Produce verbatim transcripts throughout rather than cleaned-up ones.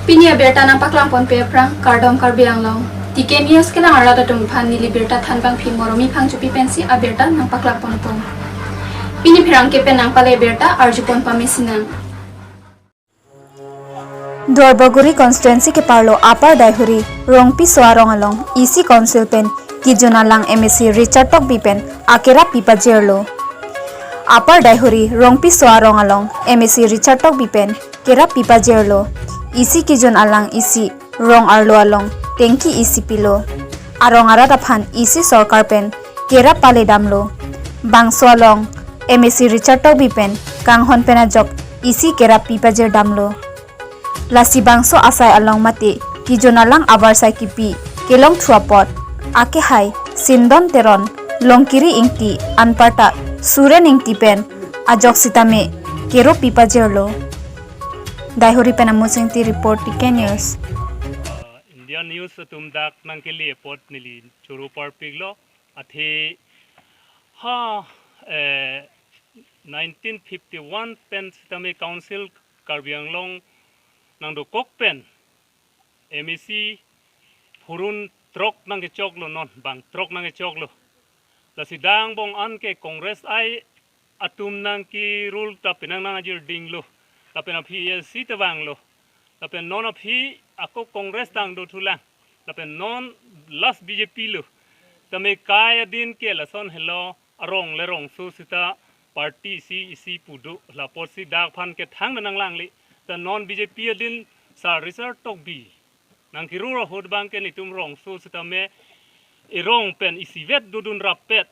Pini abirta nangpaklang ponpe aphrang kardom Karbi Anglong. T K News kelang arat atum aphan neli birta thanbangpi Moromi Phangchopi pensi abirta nangpaklang ponpo. Pini pherangke pen nangpale birta arjupon pame sinang. Duarbagori constituency keparlo Upper Daihori Rongpiso arong along E C Council pen kijun alang M A C Richard Tokbi pen akerap pipajirlo. Upper Daihori Rongpiso arong along M A C Richard Tokbi pen kerap pipajirlo. E C kijun alang isi rong arlo along tengki isi pilo. Arong arat aphan E C sorkar pen kerap paledamlo. Bangso along M A C Richard Tokbi pen kanghon pen ajok E C kerap pipajirdamlo. Lasi bangso asai along mate kijun alang avarsai kipi kelong thu apot akehai Sindon Teron, Longkiri Ingti, anparta Suren Ingti pen ajok sitame kerap pipajirlo. Daihori pen Amul Singti report, T K News. India News atum dak nangkele apot neli choro parpiklo. Athe ha, eh, nineteen fifty-one pen sitame Council Karbi Anglong nangdokok pen M A C phurun throk nangkechoklo, non bang throk nangkechoklo. Lasi dak angbong an ke Congress ai atum nangki-rule ta penang nangjirdinglo. Lapen aphi A I C ta vanglo. Lapen non aphi ako Congress tang dothulang. Lapen non last B J P lo. Tame kai adin ke lason helo, arong le rongso sita party isi isi pu do. Lapotsi dak aphan ke thang nang langli. Ta non B J P adin Sir Richard Tokbi nangkirur ahut abang ke netum rongso sitame erong pen isivet dodun rappet,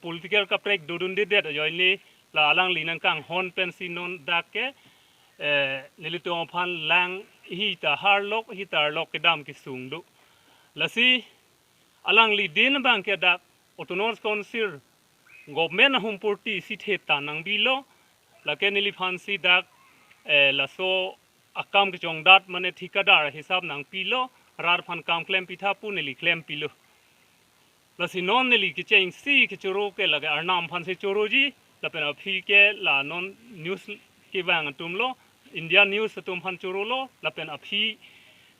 political kaprek dodundedet ajoine la alangli nangkanghon pensi non dak ke, eh, nelitum aphan lang hita harlok hita arlok kedam kesung do. Lasi alangli din abang ke dak Autonomous Council government ahum purti si thetha nangbilo. Lake neliphansi dak, eh, laso akam kechongdat mane thikadar hisap nangpilo, rat aphan kam klem pitha pu neli klempilo. Lasi non neli kechengsi kechoro ke lake Arnam aphansi choroji, lapen aphi ke la non news kevang atumlo, India News atum aphan chorolo, lapen aphi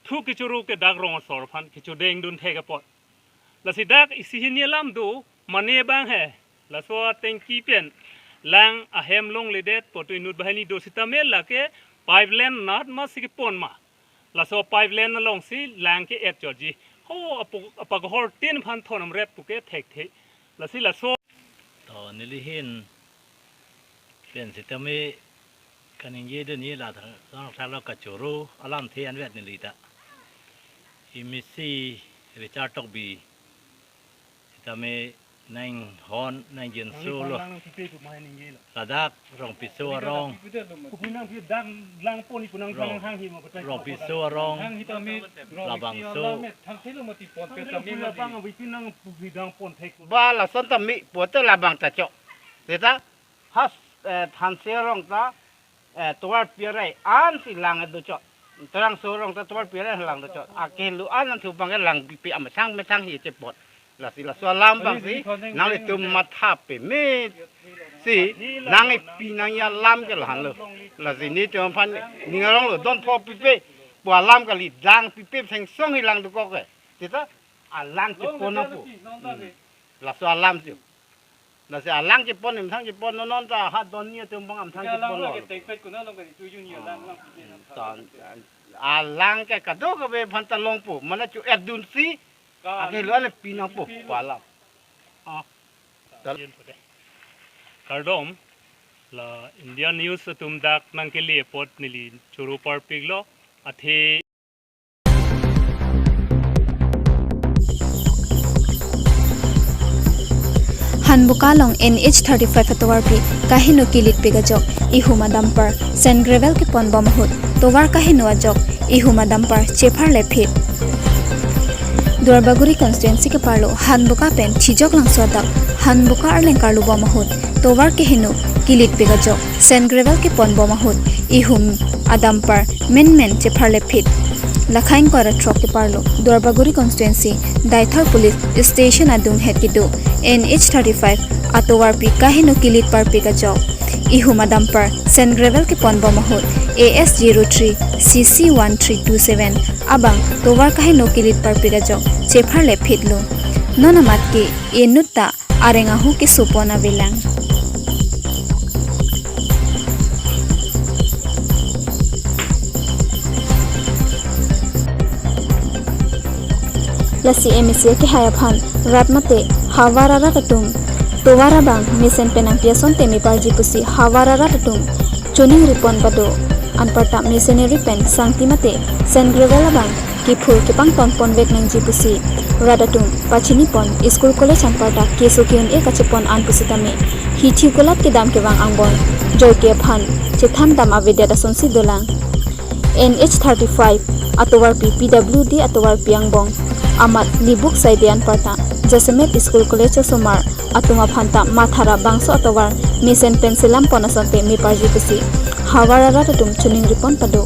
thu kechoro ke dak rong asor aphan kechodengdun thek apot. Lasi dak isi hini alam do, mane abang he, laso atengki pen lang ahem longledet, poto inut banghini do sitame lake pipeline nat masi kepon ma. Laso pipeline alongsi lang ke-et chotji. Ho apo, apakahor tin aphan thon amret puke thekthe. Lasi laso. To nelihin pen sitame kaningjedunji la thang, thang thalo kachoro alamthe anvet neli ta. M A C Richard Tokbi sitame nanghon nangjinso lo. Ladak Rongpiso arong. Rongpiso arong. Labangso. Ba lason tame pulote labang ta chok. Seta has, eh, Thanse arong ta, eh, tovar pi arai ansi lang do chot. Terangso arong ta tovar pi arai lang do chot. Akehelo an an thu abang ke lang pipe amethang methang hi chepon. Lasi laso alam abangsi nanglitum matha peme si nangpi nangji alam ke lahenlo. Lasi netum aphan ning arong lo don pho pipe pu alam kali, lang pipe thengsong hi lang dokok ke. Seta alang chepon nangpo. Hmm. Laso alam si. Lasi alang chepon, amethang chepon, non non ta ha don ni atum abang amethang chepon lo. Tan, alang ke kadokave aphan ta longpo, mane cho-etdunsi, akehelo an pi nangpo, pu alam. Ah. Kardom, la India News atum dak nangkele apot neli choro parpiklo, athe Hanboka along N H thirty-five atovarpi kaheno kilitpik ajok ihum adumper sand gravel keponbom ahut tovar kaheno ajok ihum adumper chepharlephit. Duarbagori constituency keparlo Hanboka pen Thijok Langso adap Hanboka arleng karlubom ahut tovar keheno kilitpik ajok sand gravel keponbom ahut ihum adumper menmen chepharlephit. Lakhain kora throk keparlo Duarbagori constituency Deithor police station adunghet kedo N H thirty-five atovarpi kaheno kilit parpik ajok ihum adumper sand gravel keponbom ahut A S zero three C C one three two seven abang tovar kaheno kilit parpik ajok chepharle phitlo. Non amat ke inut ta areng ahu kesupon avelang. Lasi M A C akehai aphan rat mate havar arat atum tovar abang mesen pen nangpi asonte meparji pusi havar arat atum choningripon pado. Anparta masonry pen sangti mate sand gravel abang kephur kepangtonpon vek nangji pusi rat atum pachinipon, school college anparta keso ke-un-e kachepon an pusitame hithi kulat kedam kevang angbong joike aphan chethandam avedet asonsi dolang. N H thirty-five atovarpi, P W D atovarpi angbong amat Libuk Saide anparta jasemet school college osomar atum aphanta mathara bangso atovar mesen pen selampon asonte meparji pusi havar arat atum choningripon pado.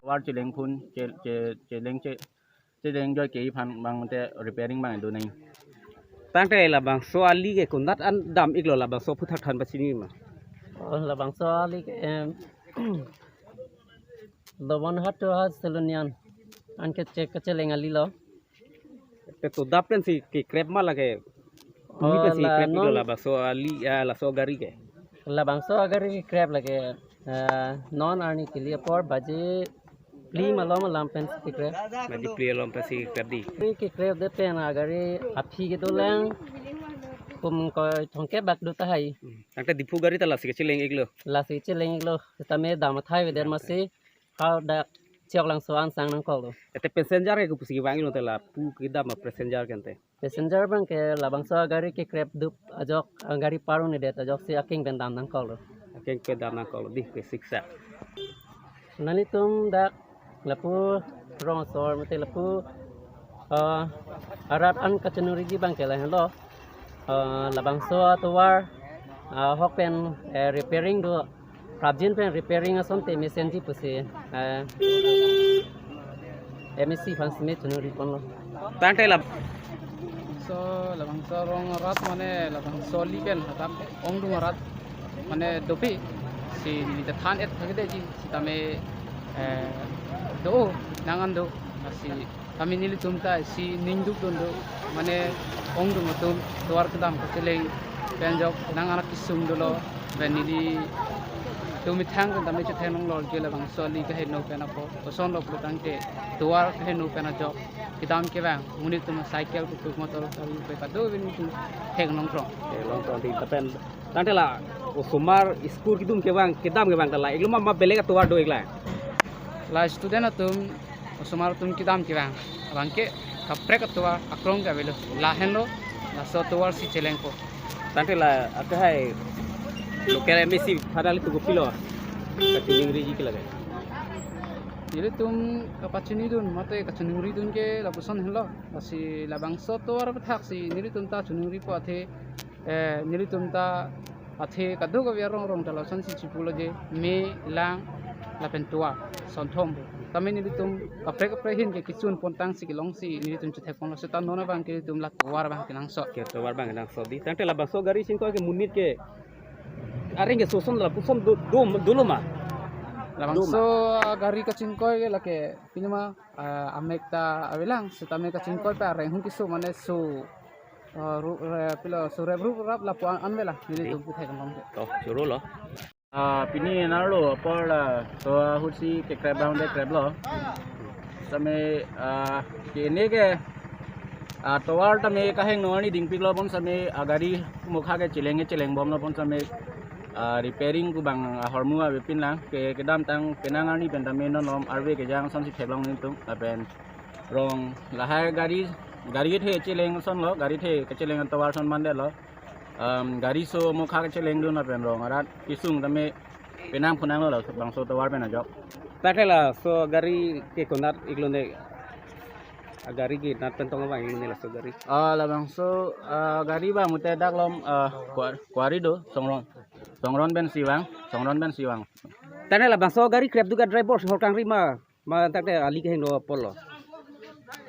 Tovar chelengphun, che-, che-, cheleng che-, cheleng joike aphan bang te repairing bang do nang. Tangte labangso ali ke konat an dam-iklo, labangso aphuthak than pachini ma? Oh, labangso ali ke, em, Dobon Hat to Hat Selonian an ke che-, kacheleng ali lo. Te to dap pensi kekrep ma lake? Pumi, oh, pensi la kekrep-iklo non labangso ali, ah, laso gari ke? Labangso gari kekrep lake, ah, non arni kili apor baji phli malom alam pensi kekrep. Baji phli alom pensi kekrep di. Gari kekrep det pen agari aphi kedolang kum ingkoi thomkep bak do tahai. Hmm. Tangte Diphu gari ta lasi kacheleng-iklo? Lasi kacheleng-iklo. Sitame dam athai avedet masi hadak Chowk Langso an sang nangkoklo. Ete passenger ke kopusi kevang-iklo te lapu kedam a-passenger ke ante? Passenger abang ke labangso agari kekrep dup ajok, agari parun-edet ajoksi akeng pen dam nangkoklo. Akeng pen dam nangkoklo di, ke siksa. Nanglitum dak lapu rong asor mate lapu, ah, arat an kachiningri abang ke lahenlo. Ah, labangso atovar, ah, ahok pen, eh, repairing do, prapjin pen repairing asonte mesenji pusi, eh, M A C aphan seme chiningriponlo. Tangte lab- So, labangso rong arat mane labangso ali pen hadak ongdung arat mane dopik si neli ta than-et thakdetji sitame, eh, do nang an do si tame nelitum ta isi ning dukdun do, mane ongdung atum tovar kedam kacheleng pen ajok nang anak kesung dolo, pen nelitum methang pen tame chethek nanglo ke labangso ali kaheno pen ako, kosonlo pulotangte tovar kaheno pen ajok kedam kevang monit atum cycle kutuk motor sari pe kadokave nelitum thek nangkrong. Thek nangkrong di tapen tangte la osomar school kedam kevang, kedam kevang ta la-iklo ma, ma belek atovar do-iklo? La student atum osomar atum kedam kevang abang ke kaprek atovar akrong ke avelo, lahenlo laso atovar si chelengpo. Tangte la akehai local M A C aphan nelitum kopilo kachiningriji ke lake? Nelitum kapachinidun mate kachiningridun ke lapuson henlo, lasi labangso atovar aphuthak si nelitum ta chiningripo athe, eh, nelitum ta athe kadokave arong arong ta lasonsi chipulo je me, lang lapen tovar sonthom. Tame nelitum kaprek kaprek ahin ke kechun pontangsi kelongsi nelitum chethekponlo, seta non abang ke nelitum la tovar abang kenangsot. Ke tovar abang kenangsot di. Tangte labangso gari chingkoi ke monit ke areng ke soson lapuson do, do, dolo ma? Labangso gari kachingkoi ke lake pini ma, ah, amek ta avelang, sitame kachingkoi pa areng hung keso mane so Ah, ru, eh, pilo, surep ru rap lapu an, an vela. Nelitum pithek kangkong. To, choro lo. Ah, pini nangarlo apor la, to ahut si kekrep bang de krep lo. Same, ah, kene ke, ah, tovar tame kahingno arni dingpik lo pon same, ah, gari mokha ke cheleng ke cheleng bom lo pon same, ah, repairing pu bang, ah, ahormu avepin lang ke kedamtang penang arni pen tame non lom arve kejang ason si theklong nelitum lapen rong lahai gari, gari kethe cheleng ason lo, gari kethe kecheleng an tovar ason mandetlo. Um, gari so mokha kechelengdun lapen rong arat kesung tame penang phunang lo labangso tovar pen ajok. Takle laso gari ke konat iklo ne? A gari ke nat pen tong abang iklo ne laso gari? Ah, labangso, ah, gari bang mute dak lom, ah, kuar-, kuari do, Songron. Songron pen si vang, Songron pen si vang. Takle labangso gari krep duk a driver hor kangri ma, ma takle ali kehingno apor lo?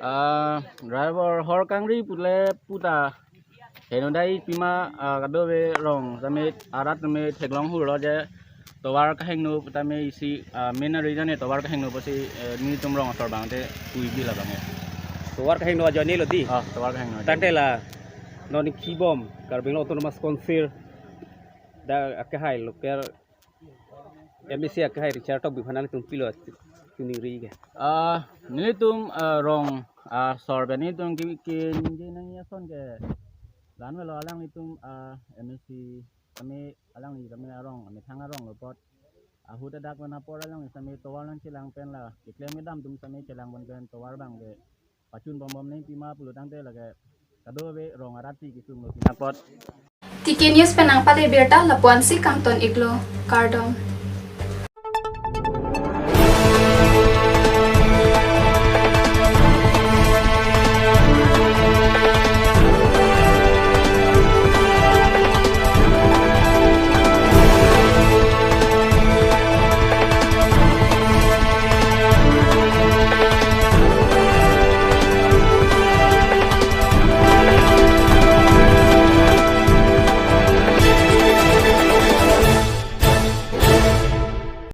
Ah, driver hor kangri pule puta hingno dai pima, ah, kadokave rong tame arat tame theklong hur lo je tovar kahingno tame isi, ah, main reason e tovar kahingno pusi, eh, nelitum rong asor bang te puji labang e. Tovar kahingno ajoine lo di? Ah, tovar kahingno ajoine. Takle la non kibom Karbi Anglong Autonomous Council dak akehai local M A C akehai Richard Tokbi aphan nangtum pilo chiningri ke? Ah, nelitum, ah, rong, ah, asor pen nelitum ke, keningje nangji ason ke la-an velo, alanglitum, ah, M A C tame alangli tame arong, amethang arong lo apot ahut adak pen apor alangli tame tovar nangchelang pen la keklem kedam atum tame chelang pon pen tovar bang ke pachun bom bom nangji pima pulo tangte lake kadokave rong arat si kesung lo pima apot. T K News pen nangpale birta lapu-an si kangton iklo, kardom.